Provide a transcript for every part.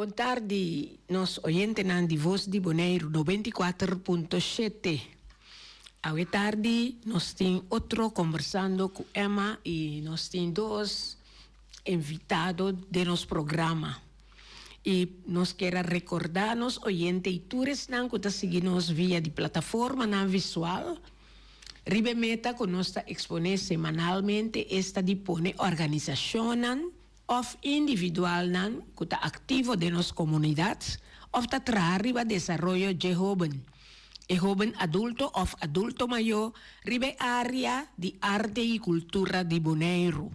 Bon tardi nos oyentenan di Voz di Boneiru 94.7. Awe tardi nos tin otro Conversando cu Emma y nos tin dos invitado den nos programa. Y nos kier a recorda nos oyente y tur esnan cu ta sigui nos via di plataformanan visual riba e meta cu nos ta expone semanalmente esta di pone organisacionnan òf individualnan ku ta aktivo den nos komunidat òf ta traha riba desaroyo dje hóben, e hóben adulto òf adulto mayó riba e área di arte i kultura di Boneiru.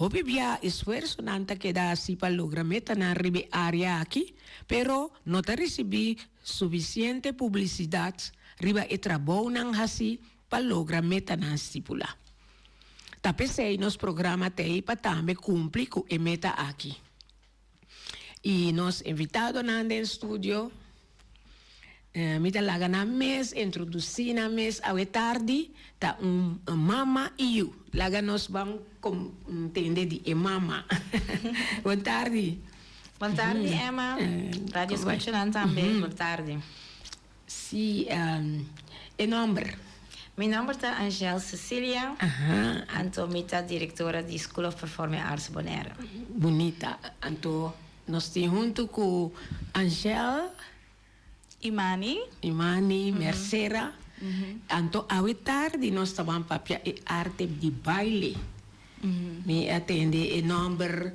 Hopi bia esfuersonan ta keda hasi pa logra metanan riba e área aki, pero no ta risibí sufisiente publisidat riba e trabounan hasi pa logra metanan stipulá. Ta p'esei nos programa t'ei pa tambe kumpli ku e meta aki. I nos invitadonan den studio, mi ta laga nan mes introdusí nan mes awe tardi, ta un mama i yu. Laga nos ban tende di e mama. Bon tardi. Bon tardi Emma, radio scuchanan tambe, bon tardi. Sí, e nomber? Mi nomber ta Angèle Cecilia, anto mi ta directora di School of Performing Arts Bonaire. Bunita. Anto nos tin huntu ku Angèle. Imani. Imani Mercera. Anto awe tardi nos ta ban papia e arte di baile. Mi a tende e nomber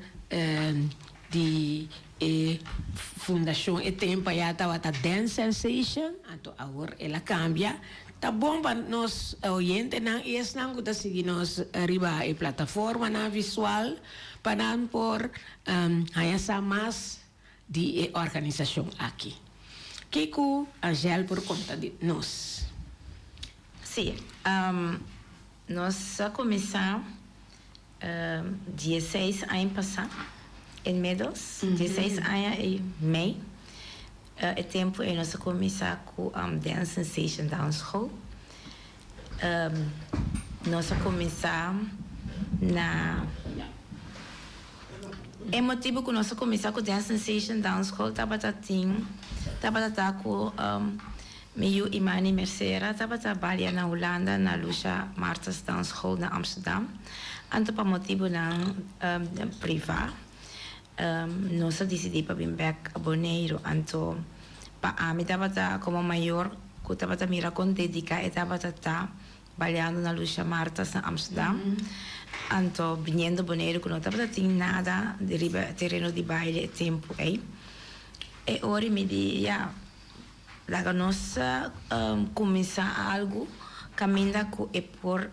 di e fundashon e tempo aya tabata Dance Sensation, anto awor el a kambia. Ta bon pa nos oyentenan i esnan ku ta sigui nos riba e plataformanan visual pa nan por haña sa mas di e organisashon aki. Kiko Angèle por konta di nos? Sí, Nos a kuminsá dieseis aña pasá, inmiddels dieseis aña i mei. E tempu ei nos a kuminsá ku Dance Sensation Dansschool. Nos a kuminsá na E motibu ku nos a kuminsá ku Dance Sensation Dansschool tabata tin tabata ta ku Mi yu Imani Mercera tabata balia na Hulanda na Lucia Martens Dansschool na Amsterdam. Anto pa motibunan priva nos a disidí pa bin bèk Boneiru. Anto pa ami tabata komo mayor ku tabata mira kon dediká e tabata ta baliando na Lucia Martens na Amsterdam. Anto biniendo Boneiru ku no tabata tin nada riba tereno di baile e tempu ei. E ora mi di ya. Laga nos kuminsá algu kaminda ku e por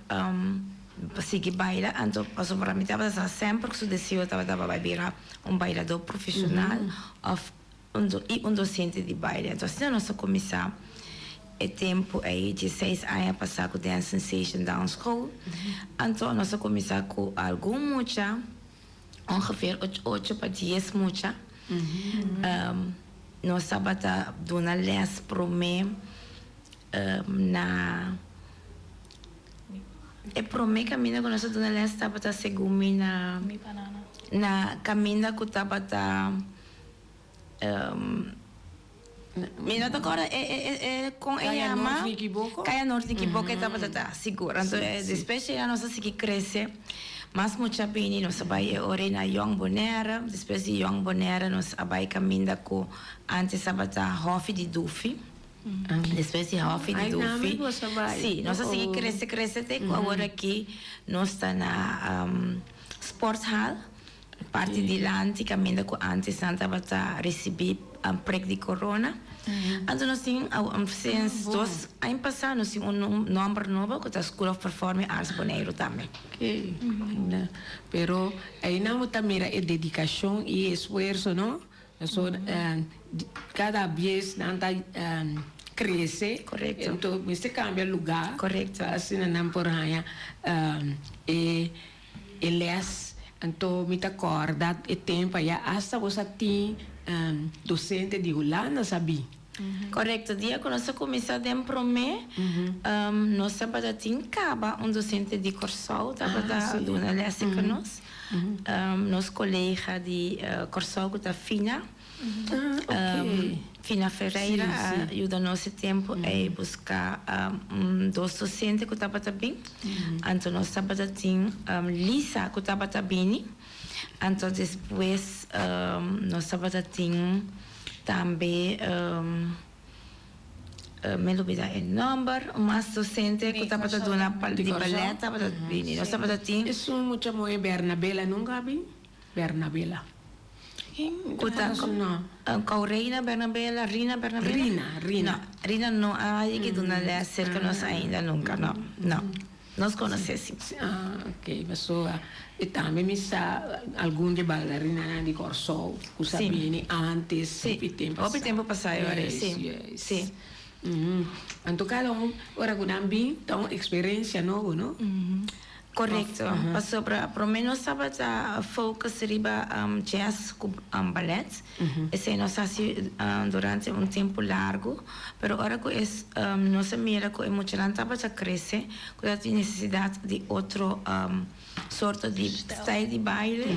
sigui baila. Anto pasobra mi tabata sa semper ku su deseo tabata pa bai bira un bailadó profeshonal òf i un dosente di baile. Anto asina nos a kuminsá e tempu ei dieseis aña pasá ku Dance Sensation Dansschool. Anto nos a kuminsá ku algun mucha. Ongeveer ocho pa dies mucha. Nos tabata duna les prome na e prome kaminda ku nos a duna les tabata segun mi na na kaminda ku tabata Mi no ta corda e e e con e Kaya yama. Noord Nikiboko? Kaya Noord Nikiboko e tabata ta, sigur. Anto despues dje nos a sigui crece, mas mucha bini, nos a bay e ora na Jong Bonaire, despues di Jong Bonaire nos a bay caminda cu antes tabata Hofi di Dufi, despues di Hofi di Ay, Dufi. nami boso a bay. Si, nos a sigui crece crece te cu awor aki nos ta na Sporthal. Parti dilanti kaminda ku antes nan tabata risibí prek di korona. Anto nos tin since dos aña pasá nos tin un nòmber nobo ku ta School of Performing Arts Boneiru tambe. Oke, pero einan bo ta mira e dedikashon i e esfuerso no? Pasobra kada bies nan ta krese. Korekto. Anto mester kambia lugá. Korekto. Pa asina nan por haña e. E les, anto mi ta corda e tempo aya hasta bo sa tin docente di Hulanda sabi. Correcto, dia cu nos a cuminsa den prome nos tabata tin caba un docente di Corsou tabata duna les cu nos, nos colega di Corsou cu ta Fina. Ah, ok. Fina Ferreira Sí, a sí. yuda nos e tempu ei buska un dos dosente ku tabata bin. Anto nos tabata tin Lisa ku tabata bini. Anto despues nos tabata tin tambe mi lubida e nomber, un mas dosente ku tabata duna di ballet tabata bini. Nos tabata tin. Esun mucha muhé Bernabela nunka a bin? Bernabela. Ku ta Kou Reina Bernabela, Rina Bernabela? Rina, Rina. No, Rina no a yega duna les serka nos ainda nunka, no, no. Nos konosé si. Ah, ok. Pasobra e tambe mi sa algun di e bailarinanan di Kòrsou ku sa bini ántes, hopi tempu pasá. Hopi tempu pasá e ora ei, si. Yes, yes. Anto kada un ora ku nan bin ta un eksperensia nobo, no? Korekto, pasobra promé nos tabata focus riba jazz ku ballet, esei nos hasi durante un tempu largu, pero ora ku e nos a mira ku e muchanan tabata krese, ku tabatin nesesidat di otro sorto di stijl di baile,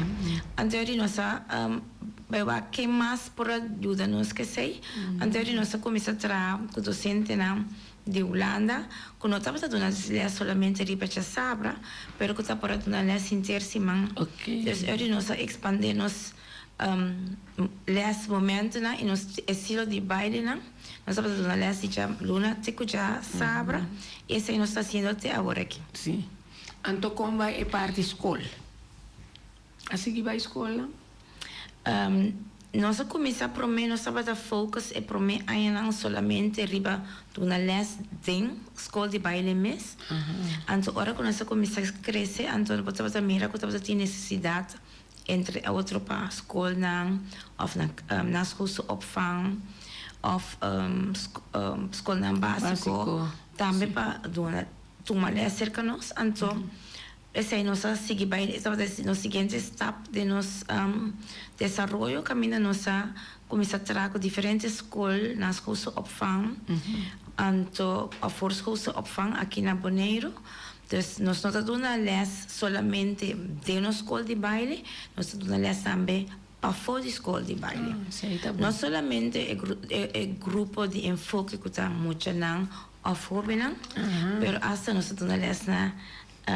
anto di nos a bai wak ken mas por a yuda nos ku esei, anto di nos a kuminsá traha ku dosentenan di Hulanda ku no tabata duna les solamente riba djasabra, pero ku ta por a duna les henter siman. Dus eur nos a ekspandé nos les momentunan i nos estilo di bailenan. Nos tabata duna les di djaluna te ku djasabra i esei nos ta hasiendo te awor aki. Sí. Anto kon bai e parti skol? A sigui bai skol nan? Nos a kuminsá promé, nos tabata focus e promé añanan solamente riba duna lès den skol di baile mes. Anto ora ku nos a kuminsá krese, anto bo tabata mira ku tabata tin nesesidat entre otro pa skolnan òf na naschoolse opvang òf skolnan básiko tambe pa duna tuma lès serka nos. Anto P'esei nos a sigui bai, e tabata nos siguiente stap den nos desaroyo kaminda nos a kuminsá traha ku diferente skol na schoolse opvang, anto òf voorschoolse opvang aki na Boneiru. Dus nos no ta duna lès solamente den nos skol di baile, nos ta duna lès tambe pafó di skol di baile. No solamente e grupo di enfoke ku ta muchanan òf hóbennan, pero asta nos ta duna lès na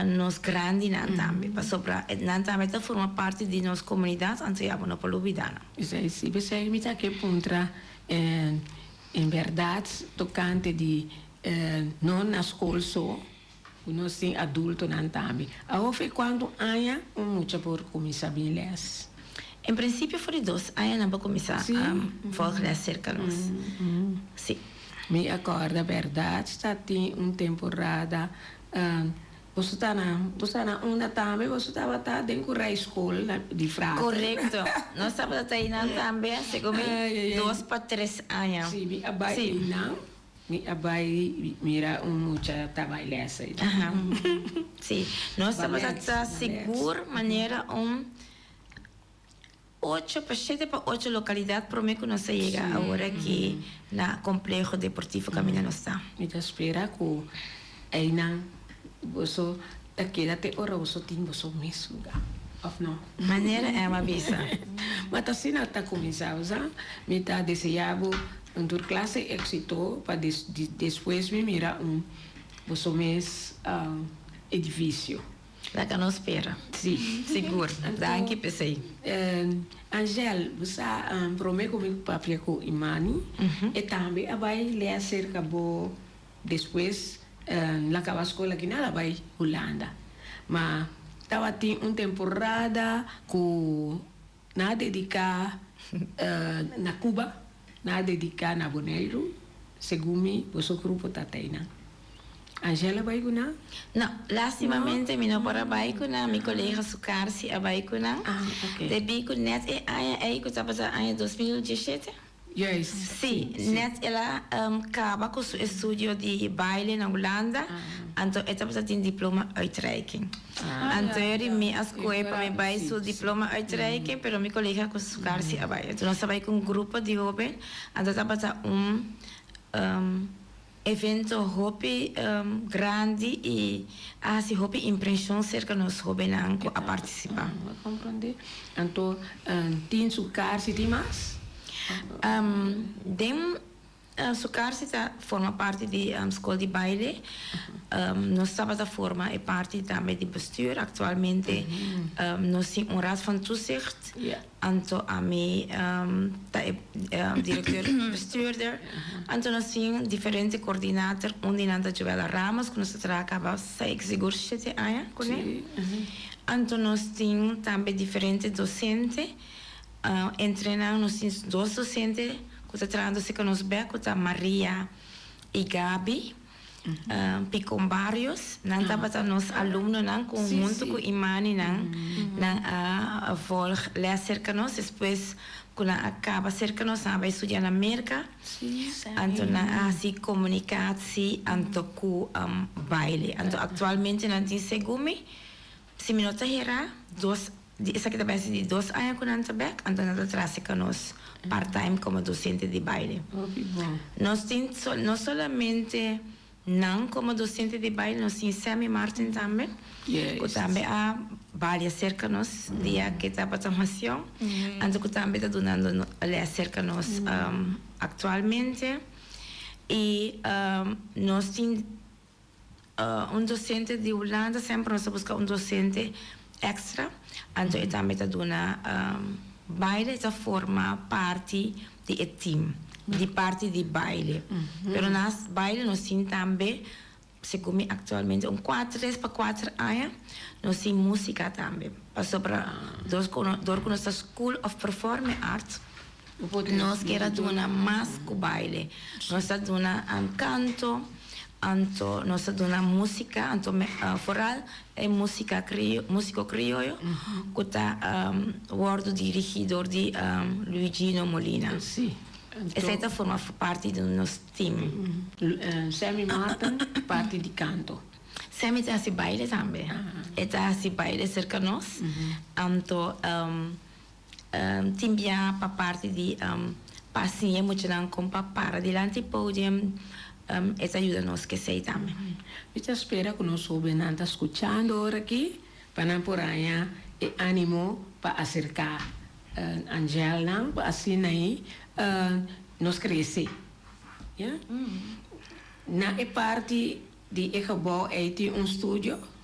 nos grandinan tambe, pasobra nan tambe ta forma parti di nos komunidat, anto ya bo no por lubidá nan. Esei si, p'esei mi ta ke puntra en bèrdat tokante di no na skol so, ku nos tin adultonan tambe. Awor fe kuantu aña un mucha por kuminsá bin lès? En prinsipio for di dos aña nan por kuminsá vòlg lès serka nos. Si. Mi a kòrda bèrdat ta tin un temporada Boso ta na, boso ta na unda tambe boso tabata den ku rijschool di frater. Korekto. Nos tabata ta einan tambe, segun mi, dos pa tres aña. Sí, mi a bai einan, mi a bai mira un mucha ta bai lès einan. Aha. Sí, nos tabata ta sigur manera un. Ocho pa shete pa ocho lokalidat promé ku nos a yega awor aki na Kompleho Deportivo kaminda nos ta. Mi ta spera ku einan boso ta keda te ora boso tin boso mes lugá, òf no? Manera Emma bisa. Ma ta asina ta kuminsá, bo sa. Mi ta deseá bo un tur klase éksito pa despues mi mira un boso mes edifisio. Laga nos spera. Sí. Sigur. Danki p'esei. Angel, bo sa prome ku mi papia ku Imani, e tambe a bai lea serka bo despues la kaba skol aki nan a bai Hulanda. Ma tabatin un temporada ku nan a dediká na Cuba, nan a dediká na Boneiru, segun mi boso grupo ta teinan. Angela bai ku nan? No, lastimamente mi no por a bai ku nan, mi kolega Sukar si a bai ku nan. Ah, ok. Debí ku nèt e aña ei ku tabata aña 2017. Juist. Sí, nèt el a kaba ku su estudio di baile na Hulanda, anto e tabata tin diploma uitreiking. Anto yori mi a skohe pa mi bai su diploma uitreiking, pero mi kolega ku Sukar si a bai. Anto nos a bai ku un grupo di hóben, anto tabata un Evento hopi grandi y a haci hopi impresion cerca nos hobennan cu a participa. Ah, bo a comprende. Anto tin su car si tin mas? Den Sucarsi ta forma parti di Skol di Baile. Nos tabata forma e parti tambe di bestuur. Aktualmente nos tin un Raad van Toezicht. Anto ami ta e directeur bestuurder. Anto nos tin diferente coördinator. Un di nan ta Joella Ramos ku nos ta traha kaba sigur shete aña kuné. Anto nos tin tambe diferente docente. Entre nan nos tin dos docente ku ta trahando serka nos bek ku ta Maria i Gaby Picon Barrios. Nan tabata nos alumnonan ku huntu ku Imani nan nan a volg les serka nos. Despues ku nan a kaba serka nos nan a bai studia na Merka. Anto nan a hasi komunikatie anto ku baile. Anto aktualmente nan tin segun mi si mi no ta hera dos Di esaki ta bèsè di dos aña ku nan ta bèk, anto nan ta trase ka nos part time komo dosente di baile. Hopi bon. Nos tin no solamente nan komo dosente di baile, nos tin Sammy Martin tambe, ku tambe a balia serka nos dia ke tabata masion, anto ku tambe ta dunando lès serka nos aktualmente. I nos tin. Un docente di Hulanda, semper nos ta busca un docente extra, anto e tambe ta duna baile, e ta forma parti di e team, di parti di baile. Pero nas baile nos tin tambe, segun mi actualmente un cuater, tres pa cuater aña, nos tin musica tambe, pasobra dor cu nos ta School of Performing Arts, Nos kier a duna mas ku baile. Nos ta duna kanto, anto nos ta duna músika, anto foral e músika krio, músiko krioyo ku ta wòrdu dirigí dor di Luigino Molina. Esei ta forma parti di nos tim. Sammy Martin parti di kanto. Sammy ta hasi baile tambe. E ta hasi baile serka nos. Anto. Tin bia pa parti di pa siña e muchanan kon pa para dilanti podium, e ta yuda nos kesey tambe. Mi ta spera ku nos hóbennan ta skuchando ora aki pa nan por haña e ánimo pa aserká angelnan pa asina ei nos krese. Ya. Na e parti di e gebou ei tin un studio.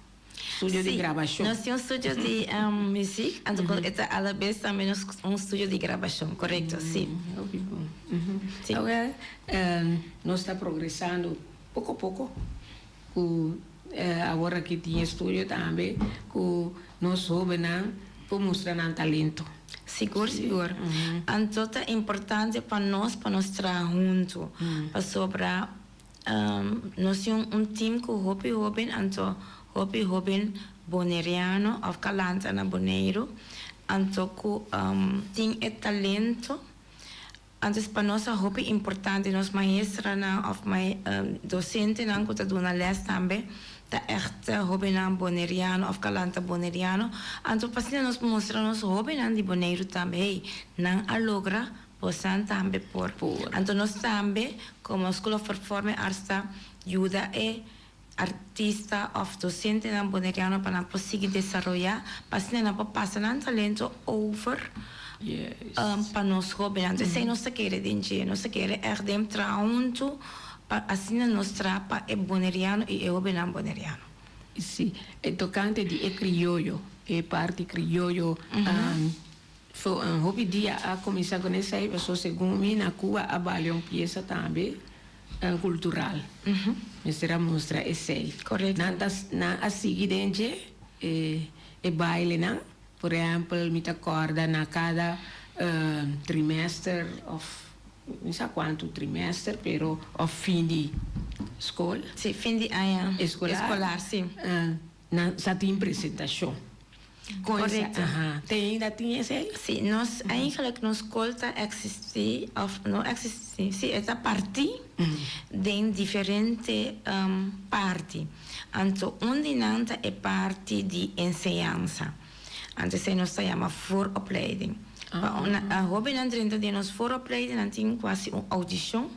Studio di grabashon. Sí, nos tin un studio di muziek, anto e ta alabes tambe nos un studio di grabashon, korekto, sí. Hopi bon. Sí. Awel, nos ta progresando poko poko ku awor aki tin e studio tambe ku nos hobennan por mustra nan talento. Sigur, sigur. Anto ta importante pa nos pa nos traha huntu, pasobra Nos tin un team ku hopi hoben, anto hopi hoben boneriano òf kalanta na Boneiru, anto ku tin e talento. Antes pa nos ta hopi importante nos maestranan òf dosentenan ku ta duna lès tambe ta ègt hobennan boneriano òf kalanta boneriano. Anto pa asina nos mustra nos hobennan di Boneiru tambe, hey, nan a logra. Bosan tambe por. Anto nos tambe como School of Performing Arts ta yuda e artista of docentenan Boneriano pa nan por sigui desaroya pa asina nan por pasa nan talento over pa nos hobennan. Anto esey nos ta kere den dje. Nos ta kere echt den traha hunto pa asina nos traha pa e Boneriano y e hobennan Boneriano. Si, e tocante di e crioyo, e parti crioyo. So un hopi dia a cuminsa con esey paso segun mi na Cuba a bali un pieza tambe cultural. Mester a mustra esey. Correcto. Nan ta nan a sigui den dje e e bailenan. Por ehempel mi ta corda na cada trimester of mi sa cuanto trimester pero of fin di scol. Si, fin di aña escolar. Escolar, si. Nan sa tin presentacion. Correcto. Aha. Te ainda tin esey? Si, nos eigenlijk nos school ta existi of no existi, si e ta parti den diferente parti. Anto un di nan ta e parti di enseñansa. Anto esey nos ta yama vooropleiding. Pa un hobennan drenta den nos vooropleiding nan tin cu haci un audicion.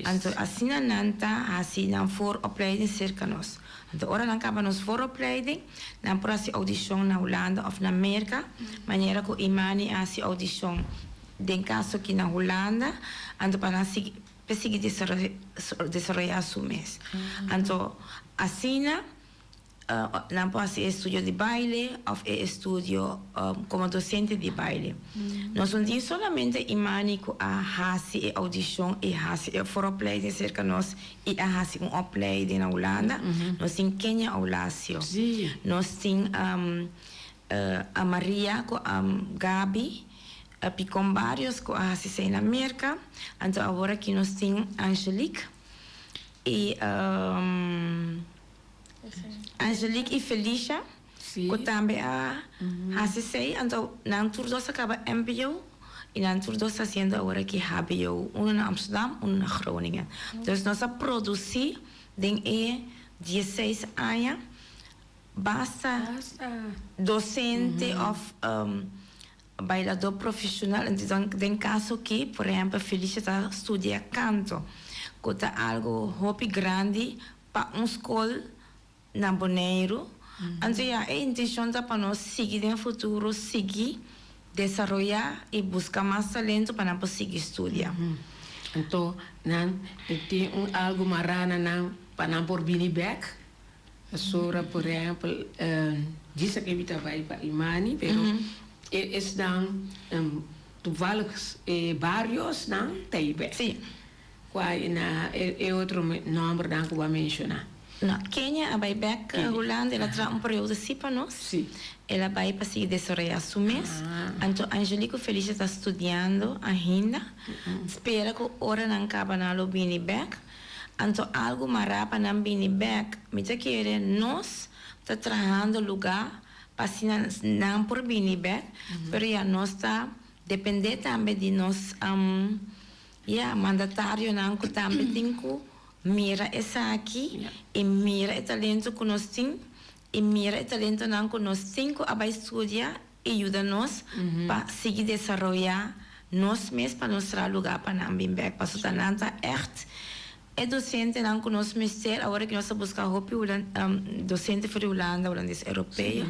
Anto asina nan ta haci nan vooropleiding cerca nos. Anto ora nan kaba nos vooropleiding, nan por hasi audishon na Hulanda òf na Merka, manera ku Imani a hasi audishon. Den kaso aki na Hulanda, anto pa nan sigui pa sigui desaroyá su mes. Anto asina nan por hasi e estudio di baile òf e estudio komo dosente di baile. Nos no tin solamente Imani ku a hasi e oudishon i hasi e vooropleiding serka nos i a hasi un opleiding na Hulanda. Nos tin Kenia Oulacio. Nos tin a Maria ku Gaby Picon Barrios ku a hasi esei na Merka. Anto awor aki nos tin Angelique i Angelique i Felicia ku tambe a hasi esei. Anto nan tur dos a kaba mbo i nan tur dos ta hasiendo awor aki hbo, uno na Amsterdam, uno na Groningen. Dus nos a produsí den e diesseis aña Basta docente of bailador profesional, den caso aki por ehempel Felicia ta studia canto cu ta algo hopi grandi pa un scol na Boneiru, anto ya e intencion ta pa nos sigui den futuro sigui desaroya y busca mas talento pa nan por sigui studia. Anto nan tin un algo mara na nan pa nan por bini bek? Pasobra, por ehèmpel, djis aki mi ta bai pa Imani, pero e esnan toevallig e bariosnan ta ei bek. Sí. Kua e na e otro nòmbernan ku bo a menshoná? No, Kenia a bai bek Hulanda, el a traha un periodo sí pa nos. Sí. El a bai pa sigui desaroyá su mes. Anto Angelique ku Felicia ta studiando ainda. Spera ku ora nan kaba nan lo bini bek. Anto algu mará pa nan bini bek. Mi ta kere nos ta trahando lugá pa asina nan por bini bek, pero ya nos ta dependé tambe di nos ya mandatarionan ku tambe tin ku mira esaki i mira e talento ku nos tin i mira e talentonan ku nos tin ku a bai studia i yuda nos pa sigui desaroyá nos mes pa nos traha lugá pa nan bin bèk pasobra nan ta ègt e dosentenan ku nos mester awor ku nos ta buska hopi dosente for di Hulanda hulandes europeo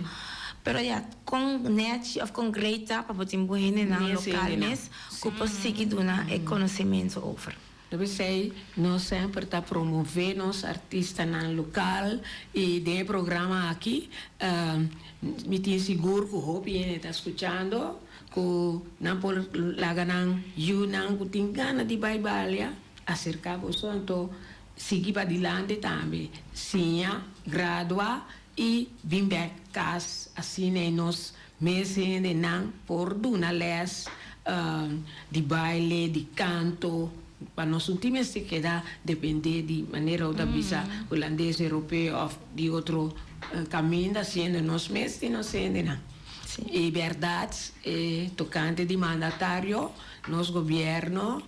pero ya kon nèchi òf kon great ta pa bo tin bo hendenan lokal mes ku por sigui duna e konosementu over. P'esei nos semper ta promové nos artistanan lokal i den e programa aki mi tin sigur ku hopi hende ta skuchando ku nan por laga nan yunan ku tin gana di bai balia aserká boso anto sigui padilanti tambe siña, gradua i bin bèk kas asina e nos mes hendenan por duna lès di baile, di kanto, pa nos no tin mester keda dependé di manera bo ta bisa hulandes, europeo òf di otro kaminda siendo nos mes tin nos hendenan. E bèrdat e tokante di mandatario nos gobièrno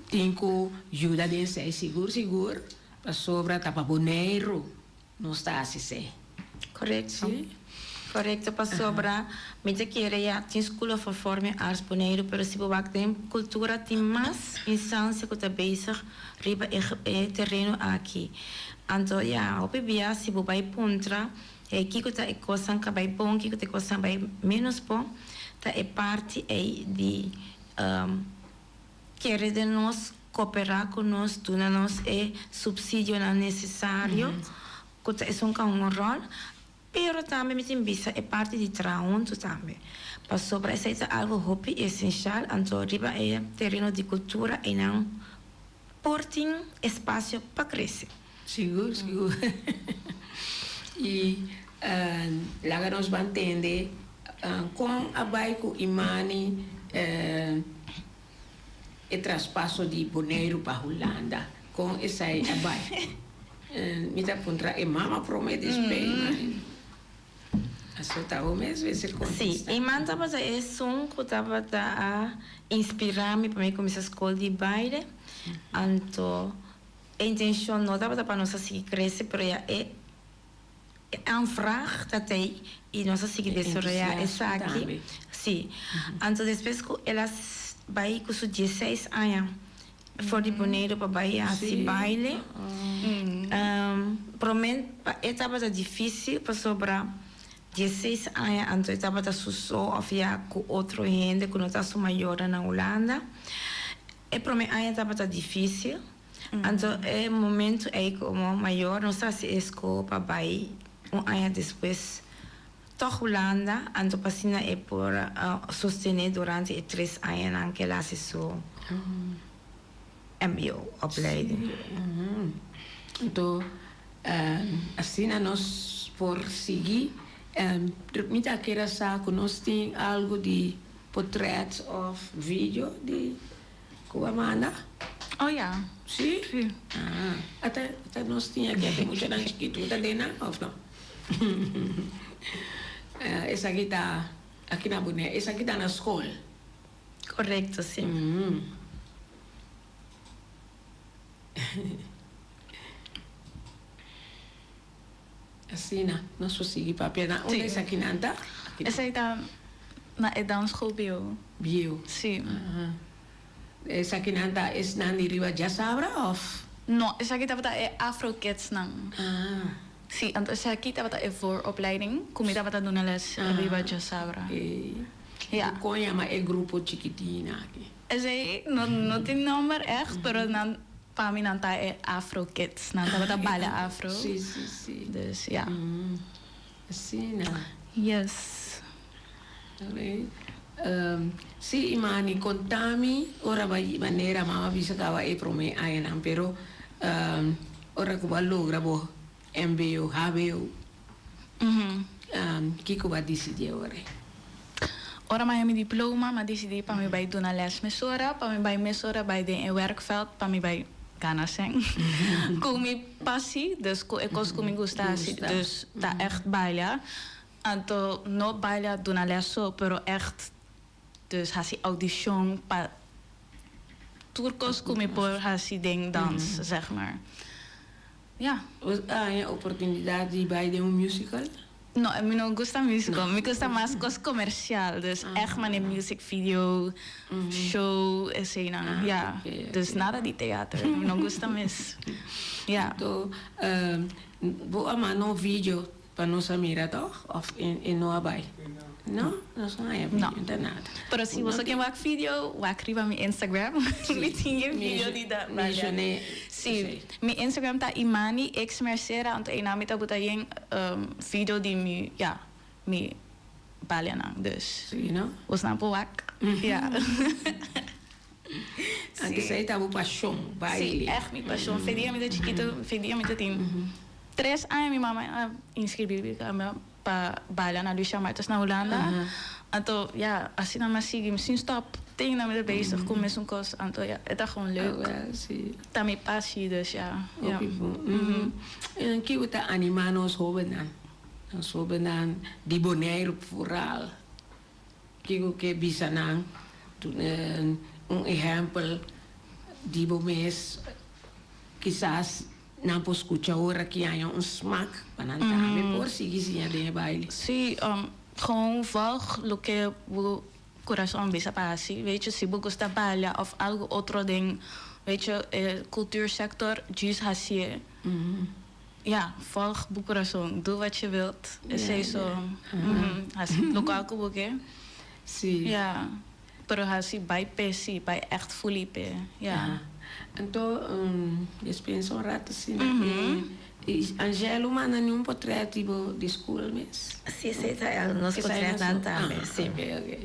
tin ku yuda den esei sigur sigur pasobra ta pa Boneiru. Nos ta hasi esei. Korekto. Korekto pasobra mi ta kere ya tin School of Performing Arts Boneiru pero si bo wak den kultura tin mas instansia ku ta bezig riba e e tereno aki. Anto ya hopi bia si bo bai puntra hey kiko ta e kosnan ka bai bon kiko ta e kosnan bai menos bon ta e parti ei di Kere den nos, koperá ku nos, duna nos e supsidionan nesesario, ku ta esun ka un ròl, pero tambe mi tin bisa e parti di traha huntu tambe, pasobra esei ta algu hopi esenshal, anto riba e tereno di kultura einan por tin espasio pa krese. Sigur, sigur. I laga nos ban tende kon a bai ku Imani e traspaso di Boneiru pa Hulanda. Kon esei a bai? Mi ta puntra e mama prome despues Imani. Aso ta bo mes mester kontestá. Sí, Iman tabata esun ku tabata a inspirá mi pa mi kuminsá skol di baile. Anto E intencion no tabata pa nos a sigui crece pero ya e aanvraag ta tey y nos a sigui desaroya esaki. Si. Anto despues cu el a bay cu su dieseis aña for di Boneiru pa bay haci baile, prome pa e tabata dificil pasobra. 16 aña anto e tabata su so of ya ku otro hende ku no ta su mayornan na Hulanda. E prome aña tabata difisil, anto e momento ei komo mayor nos ta hasi e skol pa bai un aña despues tòg Hulanda, anto pa asina e por sostené durante e tres añanan ku el a hasi su mbo opleiding. Anto asina nos por sigui. Mi ta kere sa ku nos tin algu di potrèt òf video di ku a manda. Oh ya. Si? Si. Ah, ata ata nos tin aki ata muchanan chikitu ku ta den nan òf no? Esaki ta aki na Bonaire, esaki ta na skol. Korekto, si. Asina, nos por sigui papia. Na unda esakinan ta? Esei ta na e dansschool bieu. Bieu? Si. Esakinan ta esnan di riba djasabra of? No, esaki tabata e Afro Kids nan. Ah. Si, anto esaki tabata e vooropleiding ku mi tabata duna les riba djasabra. Ja. Kon yama e grupo chikitin aki? Esei no no tin nomber ègt, pero nan pa mi nan ta e Afro Kids. Nan tabata baila afro. Si, si, si. Dus ja. Asina. Yes. Oké. Si, Imani, konta mi ora bo a manera mama bisa kaba e promé añanan, pero ora ku bo a logra bo mbo, hbo, kiko bo a disidí awor? Ora mi a haña mi diploma, mi a disidí pa mi bai duna lès mesora, pa mi bai mesora bai den e werkveld pa mi bai gana sèn ku mi passie, dus ku e kos ku mi gusta hasi, dus ta ègt baila. Anto no baila duna lès so, pero ègt dus hasi audishon pa tur kos ku mi por hasi den dans, zeg maar. Ja. Bo a haña oportunidat di bai den un musical? No, mi no gusta musical. Mi gusta mas kos komersial. Dus ègt manera music video, show, eseinan. Ja. Dus nada di teater. Mi no gusta mes. Ja. Anto, bo a manda un video Pa nos a mira toch? Of e no a bai? No, nos no haña video, no ta nada. Pero si boso ke wak video, wak riba mi Instagram. Mi tin e video di da balia. Si, mi Instagram ta Imani X Mercera, anto einan mi ta buta yen video di mi, ya, mi balianan. Dus, bosnan por wak. Ya. Anto esei ta bo pashon, baile. Si, ègt mi pashon. Fe dia mi ta chikitu, fe dia mi ta tin tres aña mi mama a inscribi mi pa baila na Lucia Martens na Hulanda. Anto, ya, asina mi a sigui sin stop. Te ainda mi ta bezig ku mesun kos. Anto, ya, e ta gewoon leuk. Ta mi pashi, dus ya. Hopi bon. Ki bo ta anima nos hobennan? Nos hobennan di Boneiru vooral. Kiko ke bisa nan? Un ehèmpel di bo mes, kisas nan por skucha ora ki haña un smak pa nan tambe por sigui siña den e baile. Sí, gewoon volg loke bo kurason bisa pa hasi. Weet je, si bo gusta baila òf algu otro den, weet je, e cultuursector, djis hasié. Ja, volg bo kurason, doe wat je wilt, esei so, hasi lokual ku bo ke. Sí. Ja, pero hasi bai p'e sí, bai ègt fully p'e, ja. Anto, nos pensa un rato asina, i Angelo manda ni un potrèt di bo di skol mes? Sí, esei ta el, nos potrètnan tambe, sí. Oke, oke.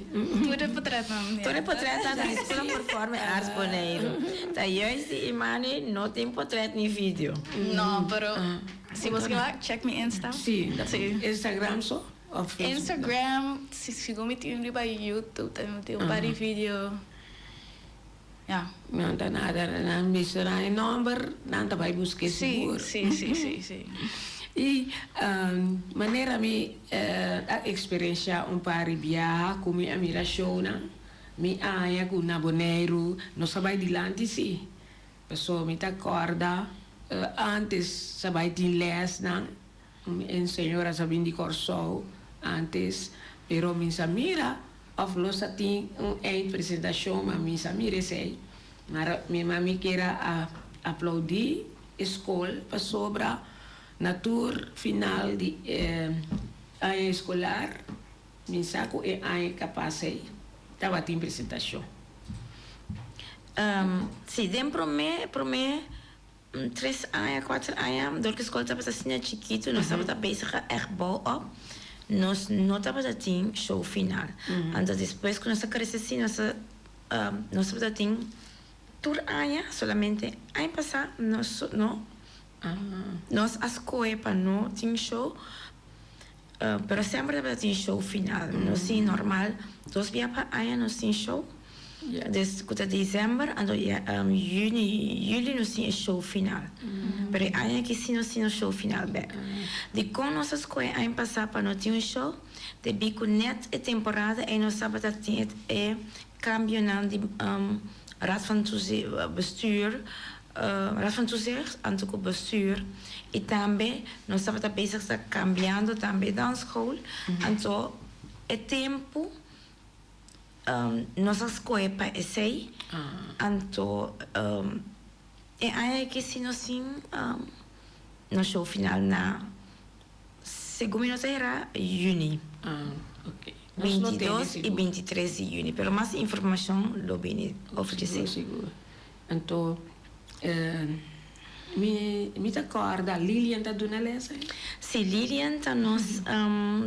Tur e potrètnan, ja. Tur e potrètnan ta di Skol Performing Arts Boneiru. Ta juist di Imani no tin potrèt ni video. No, pero si bo ke wak, check mi Insta. Sí, Instagram so of Facebook? Instagram, si sigun mi tin riba YouTube tambe mi tin un par di video. Ja. No ta nada, nan mester e nomber, nan ta bai busk'é sigur. Sí, sí, sí, sí. I manera mi a eksperenshá un par di biaha ku mi a mira shownan, mi a haña ku na Boneiru nos a bai dilanti sí. Pasobra mi ta kòrda ántes sa bai tin lèsnan, un señora sa bin di Kòrsou ántes, pero mi sa mira òf nos a tin un eindpresentashon, ma mi sa mira esei. Mara mi mami kier a aplaudí e skol pasobra na tur final di e. Aña eskolar, mi sa ku e aña ku a pasa ei tabatin presentashon. Sí, den promé promé tres aña, kuater aña, dor ku skol tabata asina chikitu, nos tabata bezig a ègt bou òp, nos no tabata tin show final. Anto despues ku nos a krese así, nos a nos tabata tin tur aña, solamente aña pasá nos no Nos a skohe pa no tin show, pero semper tabata tin show final. Nos tin normal dos bia pa aña nos tin show. Des ku ta december anto juni, juli nos tin e show final. Pero e aña aki si nos tin nos show final bek. Dikon nos a skohe aña pasá pa no tin un show? Debí ku nèt e temporada ei nos tabata tin e kambionan di Raad van Bestuur, Raad van Toezicht anto ku Bestuur i tambe nos tabata bezig ta kambiando tambe e dansschool anto e tempu nos a skohe pa esei anto e aña aki si nos tin nos show final na segun mi no ta hera juni. 22 i 23 di juni pero mas informashon lo bini over dje esei. Anto mi mi ta kòrda Lilian ta duna lès ei? Sí, Lilian ta nos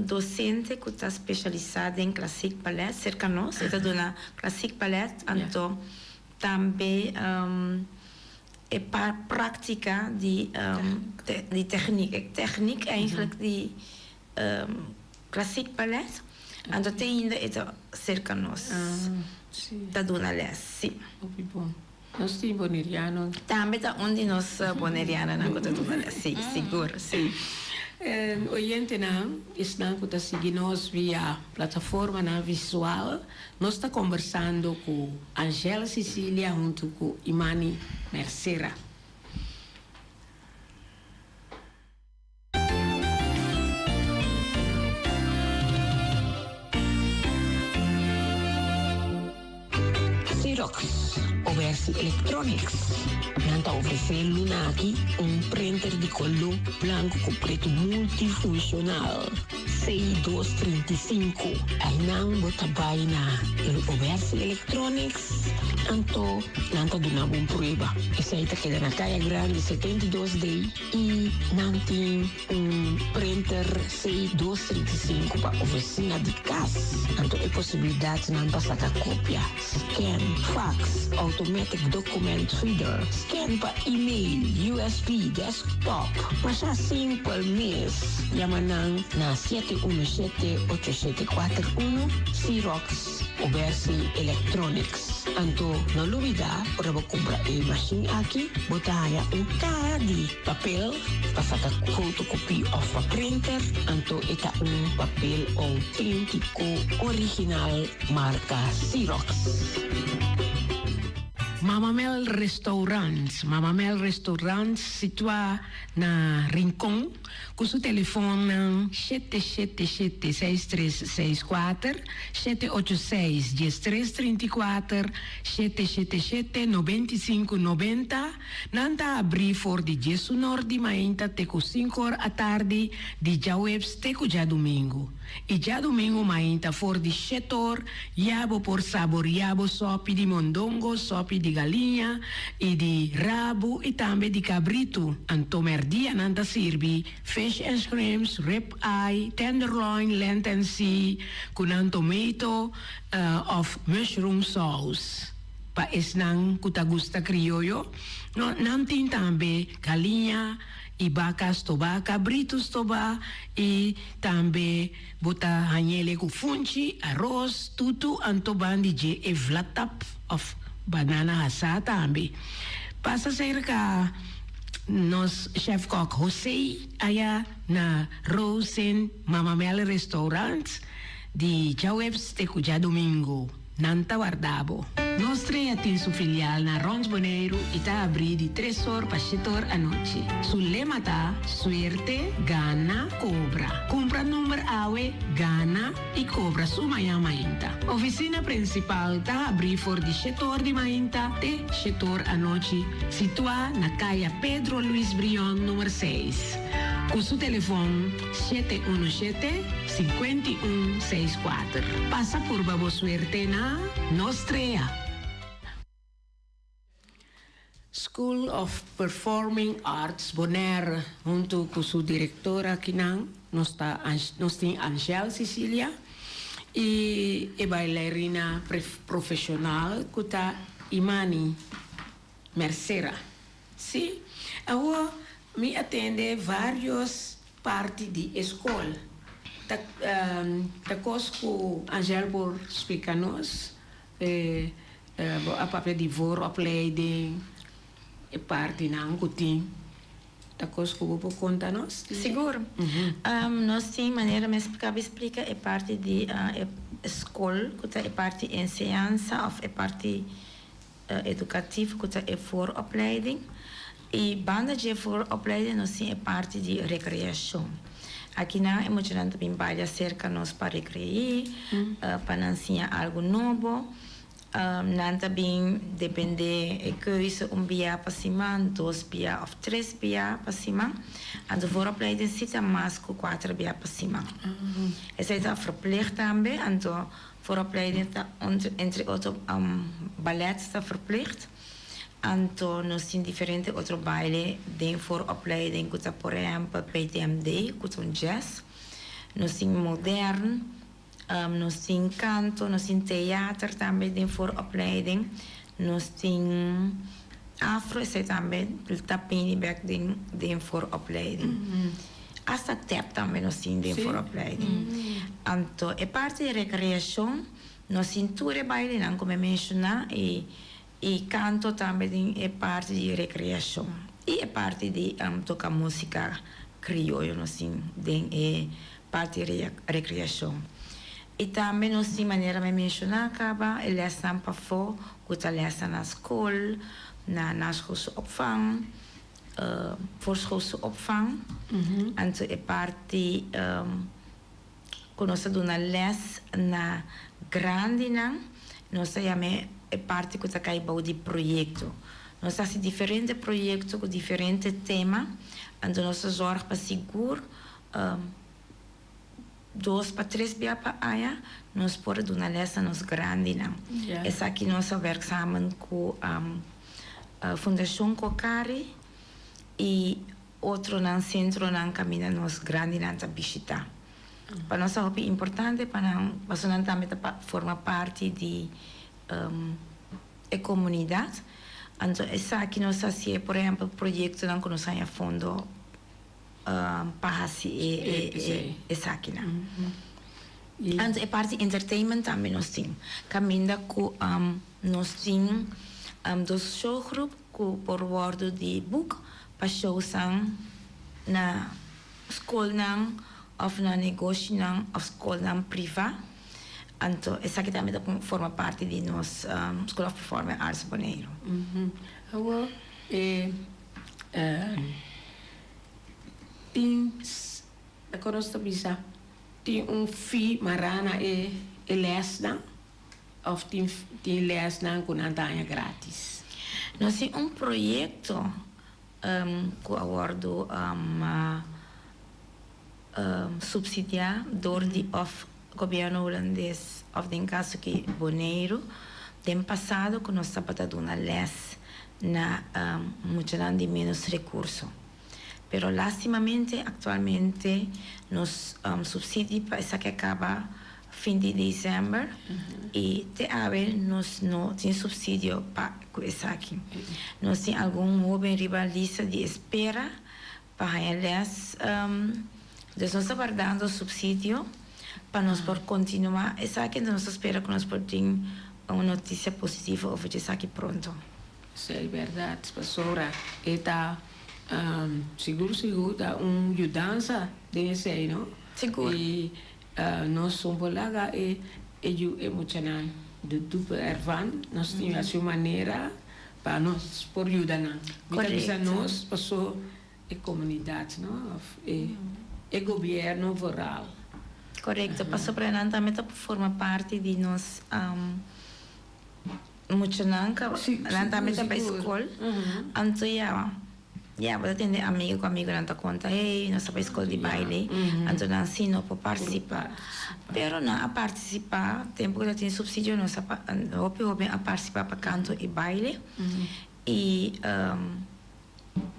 dosente ku ta speshalisá den klasik balèt serka nos. E ta duna klasik balèt, anto tambe e práktika di di tèknik, e tèknik eigentlik di klasik balèt. Anto te ainda e ta serka nos ta duna lès, sí. Hopi bon. Nos tin boneriano. Tambe ta un di nos bonerianonan ku ta duna lès, sí, sigur, sí. Oyentenan, esnan ku ta sigui nos via plataformanan visual, nos ta kombersando ku Angèle Cicilia huntu ku Imani Mercera. Xerox, Obersi Electronics, nan ta ofresé luna aki un printer di koló blanku ku pretu multifunshonal C235. Einan bo ta bai na Obersi Electronics, anto nan ta duna bo un prueba. Esei ta keda na Kaya Grandi 72 D. I nan tin un printer C dos 35 pa ofisina di kas. Anto e posibilidatnan pa saka kopia, scan, fax, automatic document reader, scan pa email, usb, desktop. Masha simpel mes. Yama nan na 717 8741, Xerox Obersi Electronics. Anto no lubida ora bo kumpra e mashin aki bo ta haña un kaha di papel pa saka fotokopi òf pa printer, anto e ta un papel outéntiko original marka Xerox. Mama Mel Restaurant, Mama Mel Restaurant situá na Rincon Ku su telefonnan 777 6364, 786 1334, 777 95 90, nan ta abrí for di diesunor di mainta te ku sinkor atardi di djaweps te ku djadumingu. I djadumingu mainta for di shetor ya bo por saboria bo sopi di mondongo, sopi di galiña i di rabu i tambe di kabritu. Anto mèrdia nan ta sirbi fish and shrimps, rib eye, tenderloin, lent and sea ku nan tomato òf mushroom sauce. Pa esnan ku ta gusta krioyo, nan tin tambe galiña i baka stobá, kabritu stobá i tambe bo ta hañ'ele ku funchi, aros, tutu, anto ban di dje e vlatap òf banana hasá tambe. Pasa serka nos chèfkòk José aya na Rosen Mama Mel Restaurant di djaweps te ku djadumingu. Nan ta warda bo. Nos Trea tin su filial na Rond Boneiru i ta abrí di tres or pa shete or anochi. Su lema ta, Suerte, gana, kobra. Kumpra number awe, gana i kobra su mañan mainta. Ofisina prinsipal ta habrí for di shete or di mainta te shete or anochi, situá na Kaya Pedro Luis Brion number seis. Ku su telefòn 717 51 64. Pasa purba bo suerte na Nostrea. School of Performing Arts Bonaire huntu ku su direktor akinan nos ta nos tin Angèle Cicilia i e bailarina profeshonal ku ta Imani Mercera. Sí, awor mi a tende varios parti di e skol. Ta ta kos ku Angèle por splika nos? Bo a papia di vooropleiding, e partinan ku tin. Ta kos ku bo por konta nos? Sigur. Nos tin manera mi a kaba di splika e parti di e skol ku ta e parti enseñansa òf e parti edukativo ku ta e vooropleiding. I banda dje vooropleiding nos tin e parti di rekreashon. Akinan e muchanan ta bin balia serka nos pa rekreí, pa nan siña algu nobo. Nan ta bin dependé e keuze un bia pa siman, dos bia òf tres bia pa siman. Anto vooropleiding si ta mas ku kuater bia pa siman. Esei ta verplicht tambe, anto vooropleiding ta entre otro balèt ta verplicht. Anto nos tin diferente otro baile den vooropleiding ku ta por ehèmpel PTMD ku ta un jazz. Nos tin modern, nos tin kanto, nos tin teater tambe den vooropleiding. Nos tin afro esei tambe ta bini bek den den vooropleiding. Asta tap tambe nos tin den vooropleiding. Anto e parti di rekreashon nos tin tur e bailenan ku mi a menshoná i E kanto tambe den e parti di rekreashon i e parti di toka músika krioyo nos tin den e parti rekreashon. I tambe nos tin manera mi a menshoná kaba e lèsnan pafó ku ta lèsnan na skol, na naschoolse opvang, voorschoolse opvang. Anto e parti ku nos ta duna lès na grandinan, nos ta yam'é e parti ku ta kai bou di proyekto. Nos ta hasi diferente proyekto ku diferente tema, anto nos ta zòrg pa sigur dos pa tres bia pa aña nos por a duna lès na nos grandinan. Esaki nos a wèrk samen ku Fundashon Kokari i Otronan sentronan kaminda nos grandinan ta bishitá. Pa nos ta hopi importante pa nan, pasobra nan tambe ta forma parti di e komunidat. Anto esaki nos ta hasié, por ehèmpel, proyektonan ku nos haña fondo pa hasi e esakinan. Anto e parti entertainment tambe nos tin, kaminda ku nos tin dos showgroep ku por wòrdu di buk pa showsan na skolnan òf na negoshinan òf skolnan privá. Anto esaki tambe ta forma parti di nos School of Performing Arts Boneiru. Awor e tin, kon nos ta bisa, tin un fee mará na e lèsnan? Of tin tin lesnan ku nan ta haña gratis? Nos tin un proyekto ku a wòrdu supsidiá dor di òf gobièrnu hulandes òf den kaso aki Boneiru den pasado ku nos tabata duna lès na muchanan di ménos rekurso. Pero lastimamente aktualmente nos supsidi pa esaki a kaba fin di december y te awe nos no tin subsidio pa cu esaki. Nos tin algun hoben riba lista di espera pa haya les, dus nos ta wardando subsidio pa nos por continua esaki, enton nos ta spera cu nos por tin un noticia positivo over di esaki pronto. Esey berdad, pasobra e ta sigur sigur ta un yudansa den esey, no? Sigur. Y Nos no por laga e e yu e muchanan di dupe ervan. Nos tin hasi un manera pa nos por yuda nan. Mi ta bisa nos paso e komunidat no of e e gobierno vooral. Korekto, pasobra nan tambe ta forma parti di nos muchanan ka nan tambe ta bai skol. Anto ya. Ya, bo ta tende amiga ku amigonan ta konta, hey, nos ta bai skol di baile, anto nan si no por partisipá. Pero nan a partisipá, tempu ku ta tin supsidio nos a hopi hoben a partisipá pa kanto i baile i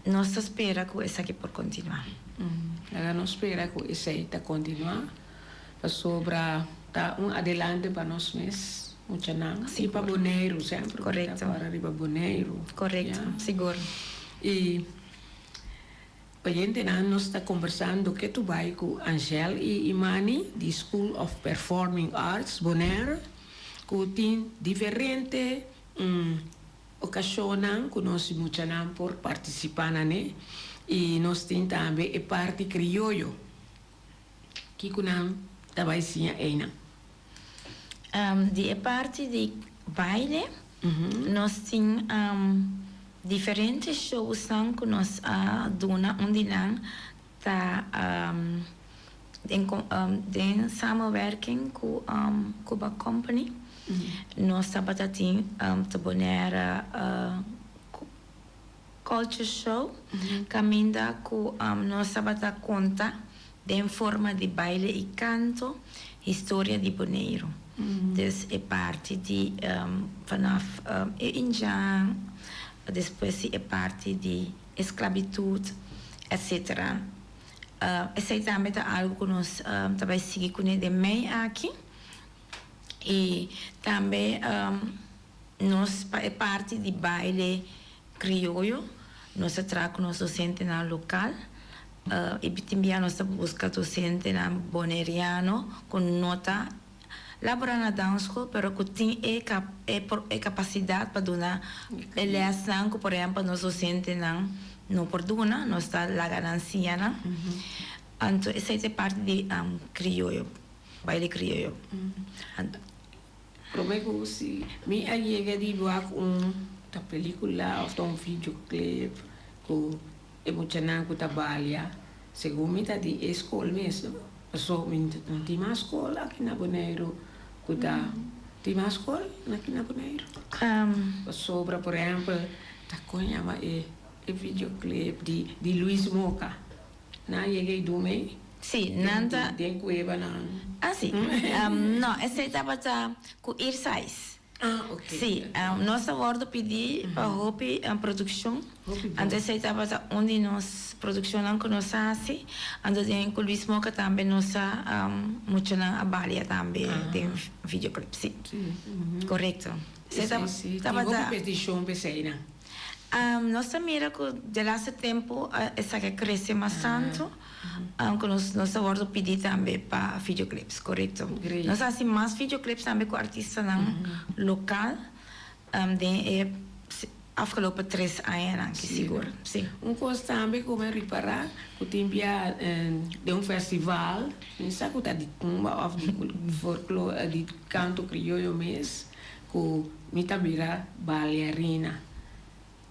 nos ta spera ku esaki por kontinuá. Laga nos spera ku esei ta kontinuá pasobra ta un adelante pa nos mes muchanan i pa Boneiru semper ku ta para riba Boneiru. Korekto, sigur. I oyentenan nos ta kombersando ketu bai ku Angel i Imani di School of Performing Arts Bonaire ku tin diferente Okashonnan ku nos muchanan por partisipá na ne i nos tin tambe e parti krioyo. Kiko nan ta bai siña einan? Di e parti di baile nos tin diferente showsnan ku nos a duna. Un di nan ta den samenwerking ku Cuba Company nos tabata tin ta Bonaire Culture Show kaminda ku nos tabata konta den forma di baile i kanto historia di Boneiru. Dus e parti di vanaf e indjan despues di e parti di esklabitut etcetera. Esei tambe ta algu ku nos ta bai sigui kuné den mei aki. I tambe nos pa e parti di baile krioyo nos ta traha ku nos dosentenan lokal i tin bia nos ta buska dosentenan boneriano ku no ta labora na dansschool pero ku tin e e kapasidat pa duna e lèsnan ku por ehèmpel nos dosentenan no por duna, nos ta laga nan siña nan. Anto esei ta e parti di krioyo, baile krioyo. Prome ku si mi a yega di wak un ta pelikula òf ta un videoclip ku e muchanan ku ta balia, segun mi ta di e skol mes no. Paso mi no tin mas skol aki na Boneiru ku ta tin mas skol aki na Boneiru. Pasobra por ehèmpel ta kon yama e videoclip di Luis Moca. Nan a yega e dum ei? Sí, nan ta. Den kueba nan. Ah, sí. No, esei tabata ku Irsais. Ah, ok. Sí, nos a wòrdu pidí pa hopi produkshon. Hopi bon. Anto esei tabata un di nos produkshonnan ku nos a hasi. Anto den ku Luis Moca tambe nos a muchanan a balia tambe den videoclip, sí. Sí. Korekto. Esei sí, tin hopi petishon p'esei nan. Nos ta mira ku de laatste tempu esaki a krese mas tantu, ku nos nos ta wòrdu pidi tambe pa videoclips, korekto. Nos a hasi mas videoclips tambe ku artistanan lokal den e afgelopen tres añanan ki sigur, si. Un kos tambe ku mi a ripará ku tin bia den un festival, mi sa ku ta di tumba òf di folklore di kanto krioyo mes, Ku mi ta bira bailarina.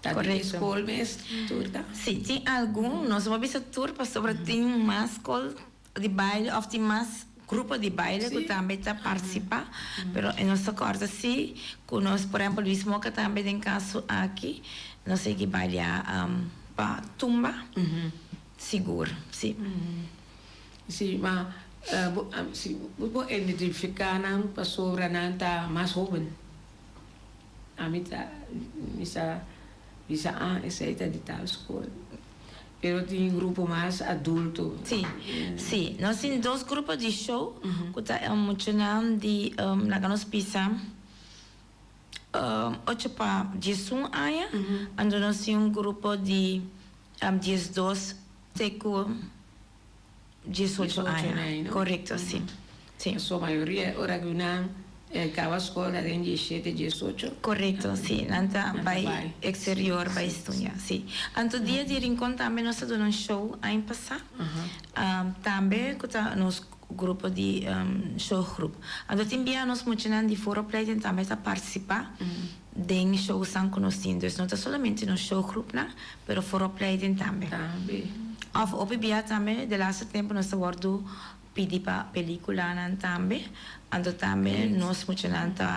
Ta di e skol mes tur ta? Si, tin algun, nos no por bisa tur pasobra tin mas skol di baile òf tin mas grupo di baile ku tambe ta partisipá, pero nos ta kòrda si ku nos, por ehèmpel Luis Moca tambe den kaso aki nos a yega baila pa tumba sigur, si. Si, ma bo si bo por identifiká nan pasobra nan ta mas hóben. Ami ta bisa bisa ah esei ta di tal skol. Pero tin grupo mas adulto. Si, si. Nos tin dos grupo di show ku ta e muchanan di laga nos bisa ocho pa diesun aña, anto nos tin un grupo di diesdos te ku 18 aña, korekto, si. Si. So mayoria ora ku nan kaba skol ta den diesshete, diesocho. Korekto, si. Nan ta bai eksterior bai studia, si. Anto dia di Rincon tambe nos ta duna un show aña pasá, tambe ku ta nos grupo di showgroep. Anto tin bia nos muchanan di vooropleiding tambe ta partisipá den showsnan ku nos tin. Dus no ta solamente nos showgroepnan, pero vooropleiding tambe. Tambe. Of hopi bia tambe de laatste tempo nos ta wordo. pidi pa peliculanan tambe. Anto tambe nos muchanan ta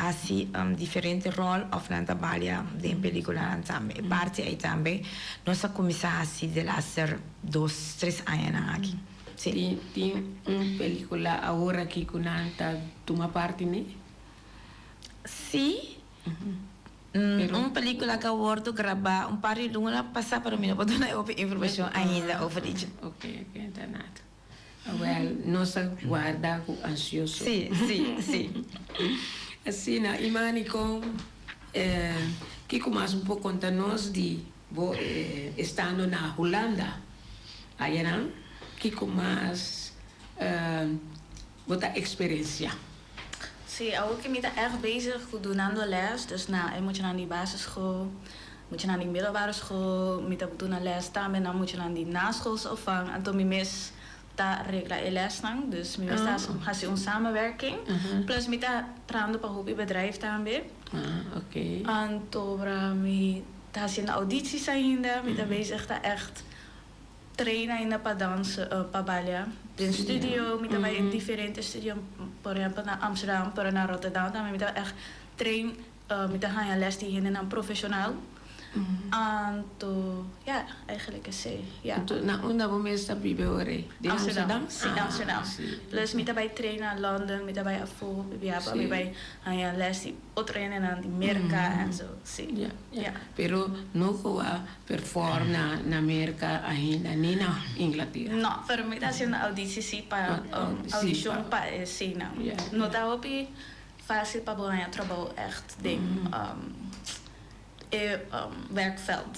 haci diferente rol of nan ta balia den peliculanan tambe. E parti ey tambe nos a cuminsa haci de laster dos, tres añanan aki. Si. Tin tin un pelicula awor aki cu nan ta tuma parti ne? Si. Un pelicula cu a wordo graba un par di luna pasa pero mi no por duna hopi informacion ainda over di dje. Ok, ok, ta nada. Awel, nos a warda cu ansioso. Si, si, si. Asina, Imani, con kico mas bo por conta nos di bo estando na Hulanda ayanan? Kico mas bo ta experencia? Si, awor cu mi ta echt bezig cu dunando les, dus na e muchanan di basisschool, muchanan di middelbare school, mi ta duna les tambe na muchanan di naschoolse opvang, anto mi mes ta regla e lesnan, dus mi mes ta haci un samenwerking, plus mi ta trahando pa hopi bedrijf tambe. Anto mi ta haciendo audities ainda, mi ta bezig ta echt train ainda pa dansa, pa balia den studio, mi ta bai diferente studio, por ehempel na Amsterdam, pero na Rotterdam tambe mi ta echt train, mi ta haña les di hendenan profesional, anto ja, eigenlijk esei, ja. Anto na unda bo mes ta biba ora ei? Den Amsterdam? Si, Amsterdam. Plus mi ta bai train na London, mi ta bai afó, bia pa mi bai haña les di otro hendenan di Merka en zo, si. Ja, ja. Pero no ku a perform na na Merka ainda ni na Inglatera. No, pero mi ta haciendo auditie si pa audicion pa e esena. No ta hopi facil pa bo haña trabou echt den e werkveld.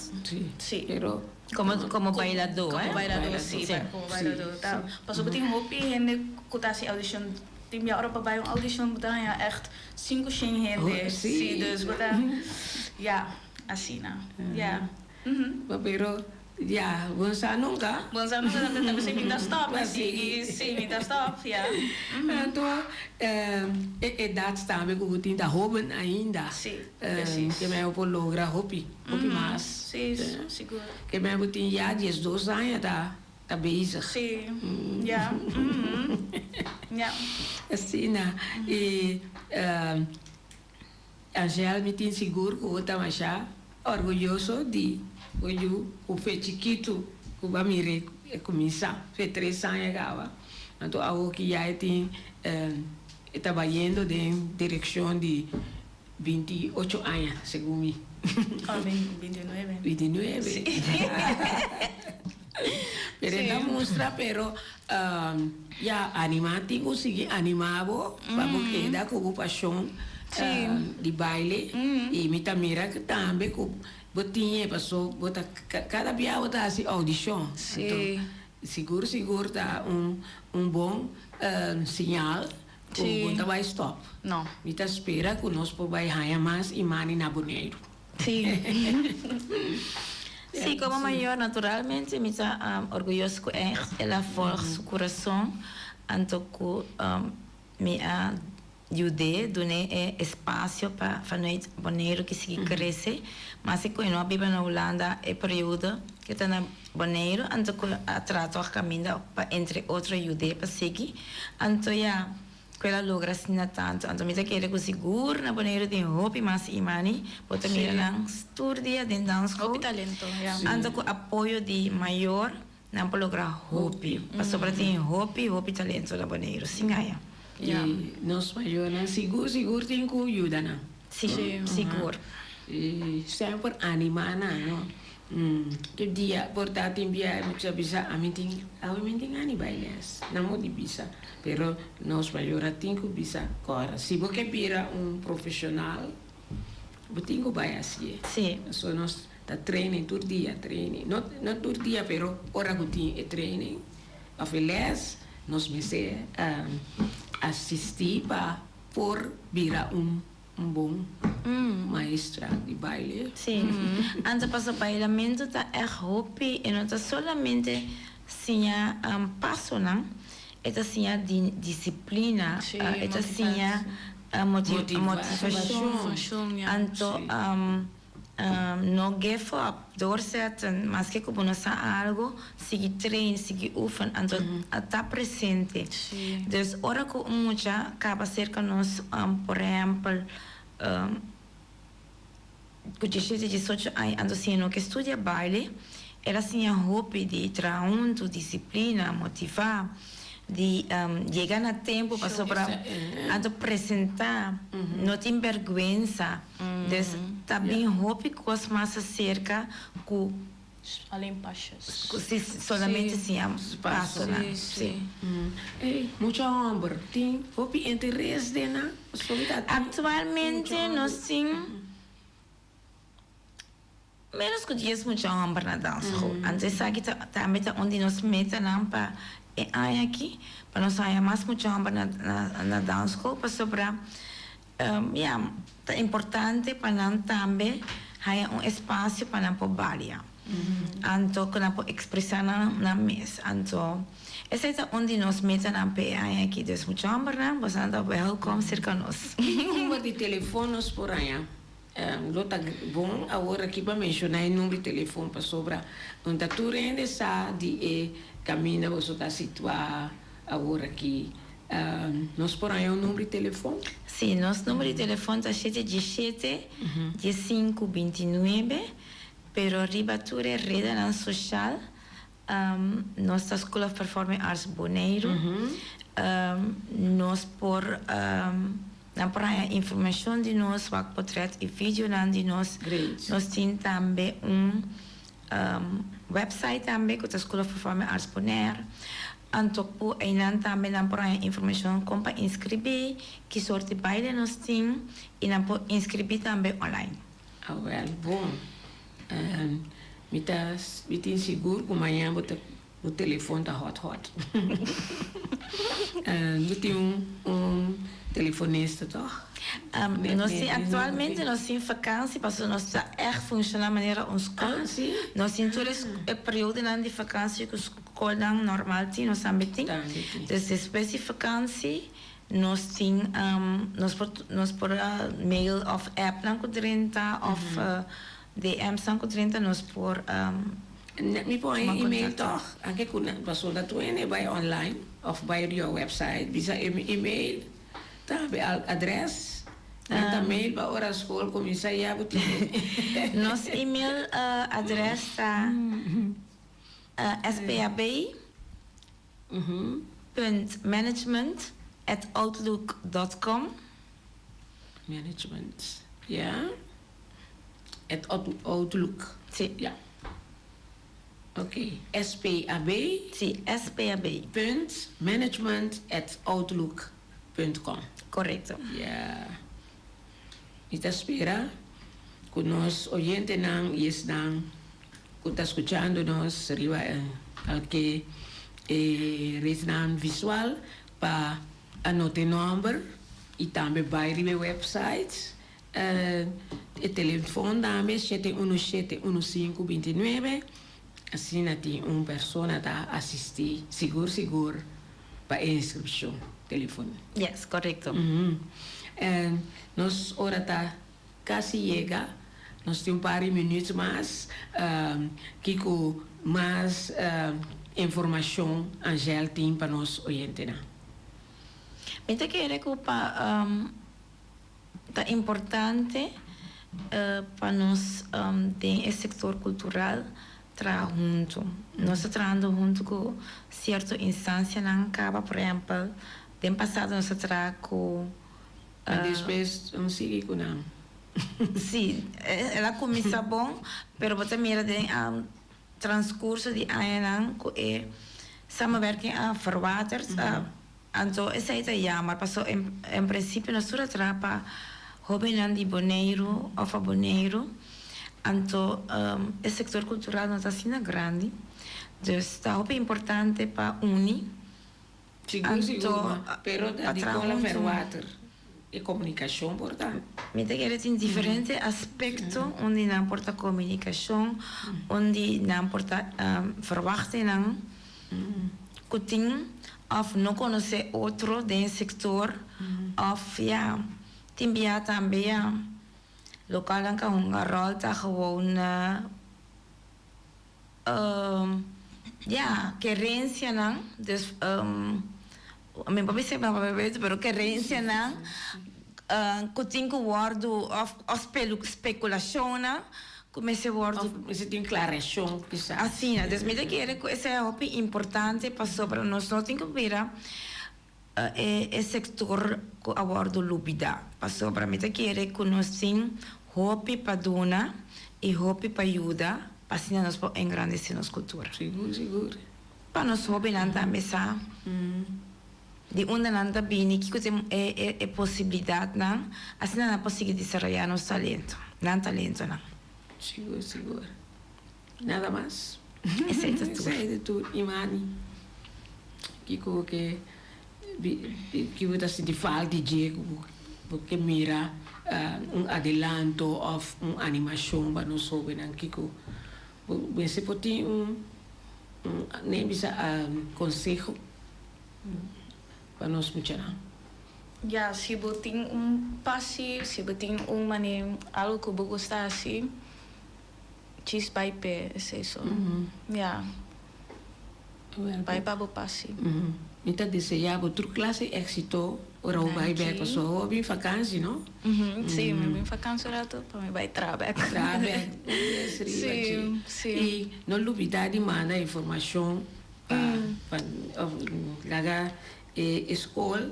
Si. Pero Como como bailadó, eh? Como bailadó, si. Como bailadó. Ta pasobra tin hopi hende ku ta hasi audicion. Tin bia ora pa bai un audicion bo ta haña echt sinku shen hende. Si, dus bo ta, ya. Asina, ya. Pero, ya, bo no sa nunca. Bo no sa nunca, ta bisa mi ta stop, mi sigui, si, mi ta stop, ya. Anto, e edad tambe cu bo tin ta hoben ainda. Si, precies. Ke men bo por logra hopi, hopi mas. Si, sigur. Ke men bo tin ya diesdos aña ta ta bezig. Si, ya. Ya. Asina, y. Angel, mi tin sigur ku bo ta masha orguyoso di bo yu ku fe chikitu ku bo a mir'é e kuminsá fe tres aña kaba. Anto awo ki ya e tin e ta bayendo den direkshon di 28 aña, segun mi. Oh, 29. 29. Sí. Pero e ta mustra pero ya animá tin ku sigui animá bo pa bo keda ku bo pashon di baile i mi ta mira tambe ku bo tin e paso bo ta kada bia bo ta hasi audishon anto sigur sigur ta un un bon siñal ku bo ta bai stòp mi ta spera ku nos por bai haña mas imani na Boneiru. Sí. Sí, como mayor naturalmente mi ta orguyoso cu echt el a volg su curason anto cu mi a yud'é dun'é e espacio pa vanuit Boneiru ki sigui crece mas e cu e no a biba na Hulanda e periodo cu e ta na Boneiru anto cu a traha toch caminda pa entre otro yud'é pa sigui anto ya. Ku el a logra asina tantu. Anto mi ta kere ku sigur na Boneiru tin hopi mas Imani. Bo ta mira nan tur dia den dansschool. Hopi talento, ya. Anto ku apoyo di mayor nan por logra hopi. Pasobra tin hopi, hopi talento na Boneiru, sin haya. I nos mayornan sigur, sigur tin ku yuda nan. Si, sigur. I semper anima nan, no? Tur dia por ta tin bia mi ta bisa ami tin awe mi tin gana di bai les nan bo di bisa pero nos mayor a tin ku bisa kora si bo ke bira un profesional bo tin ku bai hasié so nos ta training tur dia training no no tur dia pero ora ku tin e training of e les nos mester asisti pa por bira un Un bon maestra di baile. Sí. Anto paso bailamentu ta ègt hopi, e no ta solamente siña pasonan, e ta siña disiplina, e ta siña motivashon. Anto. No give up, doorzetten, maske ku bo no sa algu, sigui train, sigui oefen, anto ta presente. Dus ora ku un mucha kaba serka nos, por ehèmpel, ku diesshete, diesocho aña, anto si e no ke studia baile, el a siña hopi di traha huntu, disiplina, motivá, di yega na tempu pasobra anto presentá, no tin bèrgwensa. Dus ta bin hopi kos mas aserka ku Alleen pasjes. Ku si solamente siña pasonan. Sí, sí. Ey, mucha hòmber tin hopi interes den nan? Pasobra ta tin Aktualmente nos tin Menos ku dies mucha hòmber na dansschool. Anto esaki ta tambe ta un di nos metanan pa e aña aki, pa nos haña mas mucha hòmber na na dansschool pasobra ya ta importante pa nan tambe haña un espasio pa nan por balia. Anto ku nan por ekspresá nan nan mes. Anto esei ta un di nos metanan pa e aña aki. Dus mucha hòmbernan boso ta wèlkòm serka nos. Ki number di telefòn nos por haña? Lo ta bon awor aki pa menshoná e number di telefon pasobra no ta tur hende sa di e kaminda boso ta situá awor aki. Nos por haña un number di telefon? Sí, nos number di telefon ta shete diesshete, diesinku, bintinuebe, pero riba tur e redanan soshal nos ta School of Performing Arts Boneiru. Nos por nan por haña informashon di nos, wak potret i videonan di nos. Nos tin tambe un website tambe ku ta School of Performing Arts Bonaire. Anto ku einan tambe nan por haña informashon kon pa inskribí, ki sort di baile nos tin i nan por inskribí tambe online. Awel, bon. Mi ta mi tin sigur ku mañan bo ta bo telefon ta hot hot. Bo tin un un telefonista tòg? Nos tin aktualmente nos tin vakansi pasobra nos ta ègt funshoná manera un skol. Ah, si? Nos tin tur e periodonan di vakansi ku skolnan normal tin, nos tambe tin. Tambe tin. Dus despues di vakansi Nos tin nos por nos por mail of app nan ku drenta of DM's nan ku drenta nos por Mi por haña email tòg? Anke ku nan pasobra tur hende bai online of bai riba website bisa e mi email ta be adres nan ta mail pa ora skol kuminsá ya bo tin Nos email adres ta spab. Punt management at outlook dot com. Management, ja. At outlook. Si. Ja. Oké. SPAB. Si, SPAB. Punt management at outlook punt com. Korekto. Ja. Mi ta spera ku nos oyentenan i esnan ku ta skuchando nos riba kalke e rednan visual pa anota e nòmber i tambe bai riba e website. E telefòn tambe shete unu shete unu sinku binti nuebe. Asina tin un persona ta asistí sigur sigur pa e inskripshon telefon. Yes, korekto. En nos ora ta kasi yega, nos tin un par di minuut mas. Kiko mas informashon Angèle tin pa nos oyentenan? Mi ta kere ku pa Ta importante pa nos den e sector cultural traha hunto. Nos ta trahando hunto cu cierto instancianan caba, por ehempel, den pasado nos a traha cu. Pa despues no sigui cu nan. Si, el a cuminsa bon, pero bo ta mira den transcurso di añanan cu e samenwerking a verwaterd. Anto esei ta yammer paso en principio nos tur a traha pa hobennan di Boneiru of pa Boneiru anto e sector cultural no ta asina grandi dus ta hopi importante pa uni Sigur sigur anto ma pero ta pa di traha kon la hunto. verwater e comunicacion por ta. Mi ta kere tin diferente aspecto unda nan por ta comunicacion unda nan por ta verwachtingnan. Ku tin òf no konosé otro den e sektor òf ya tin bia tambe ya. Lokalnan ka hunga ròl ta gewoon ya, kerensianan, dus mi por bisa pero kerensianan ku tin ku wòrdu òf spekulashonnan ku mester wòrdu. Òf mester tin klarashon kisas. Asina, dus mi ta kere ku esei hopi importante pasobra nos no tin ku bira e sektor ku a wòrdu lubidá, pasobra mi ta kere ku nos tin hopi pa duna i hopi pa yuda pa asina nos por engrandesé nos kultura. Sigur, sigur. Pa nos hóbennan tambe sa di unda nan ta bini, kiko ta e posibilidatnan, asina nan por sigui desaroyá nos talento, nan talentonan. Sigur, sigur. Nada mas. Esei ta tur. Esei ta tur. Imani, kiko bo ke ki bo ta sinti falta di dje ku bo ke mira un adelanto òf un animashon pa nos hóbennan? Kiko bo mester por tin un un bisa konseho pa nos muchanan? Ya, si bo tin un pasi, si bo tin un manera algu ku bo gusta hasi. Djis bai p'e esei so. Ya. Bai pa bo pasi. Mi ta desea bo tur klase éksito ora bo bai bèk pasobra bo a bin fakansi no? Si, mi a bin fakansi un ratu pa mi bai traha bèk. Traha bèk un bes riba dje. I no lubidá di manda informashon pa pa laga e skol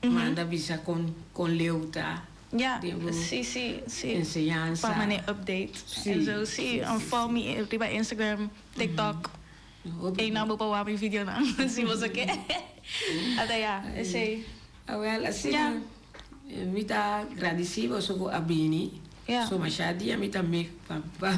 manda bisa kon kon leu ta. Ja, Den bo sí, sí, sí. enseñansa. Pa manera update. Sí, En zo, sí, sí. sí, En sí. follow mi riba Instagram, TikTok. Hopi Einan bon. bo por wak mi videonan, si boso ke. Ata ya, esei. Awel, asina Ja. mi ta gradisí boso ku a bini. Ja. So masha dia mi ta mek pa pa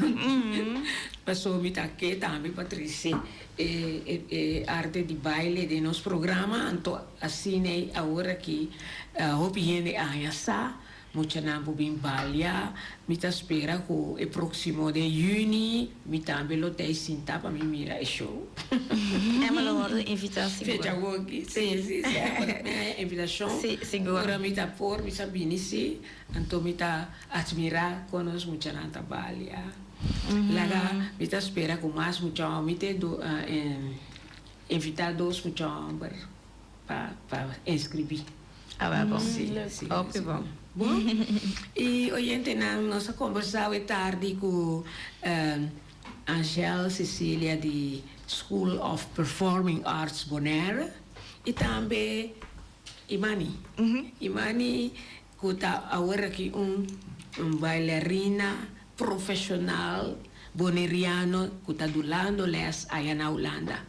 paso mi ta ke tambe pa trese e e e arte di baile den nos programa. Anto asina ei awor aki Hopi hende a haña sa, muchanan por bin balia. Mi ta spera ku e próksimo den yüni mi tambe lo ta ei sintá pa mi mira e show. Emma lo wòrdu invitá sigur. Fecha woki, sí, sí, sí. Mi haña invitashon. Sí, sigur. Ora mi ta por, mi sa bini sí. Anto mi ta atmirá kon nos muchanan ta balia. Laga mi ta spera ku mas mucha hòmber, mi te invitá dos mucha hòmber. Pa pa inscribí. A wèl bon. Sí, sí. Hopi bon. Bon. I oyentenan, nos a kombersá awe tardi ku Angèle Cecilia di School of Performing Arts Bonaire i tambe Imani. Imani ku ta awor aki un bailarina profeshonal boneriano ku ta dulando lès aya na Hulanda.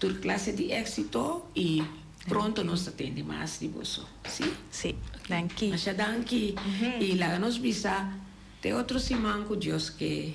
Tur klase di éksito i pronto nos ta tende mas di boso. Sí? Sí. Danki. Masha danki i laga nos bisa te otro siman ku Dios ke.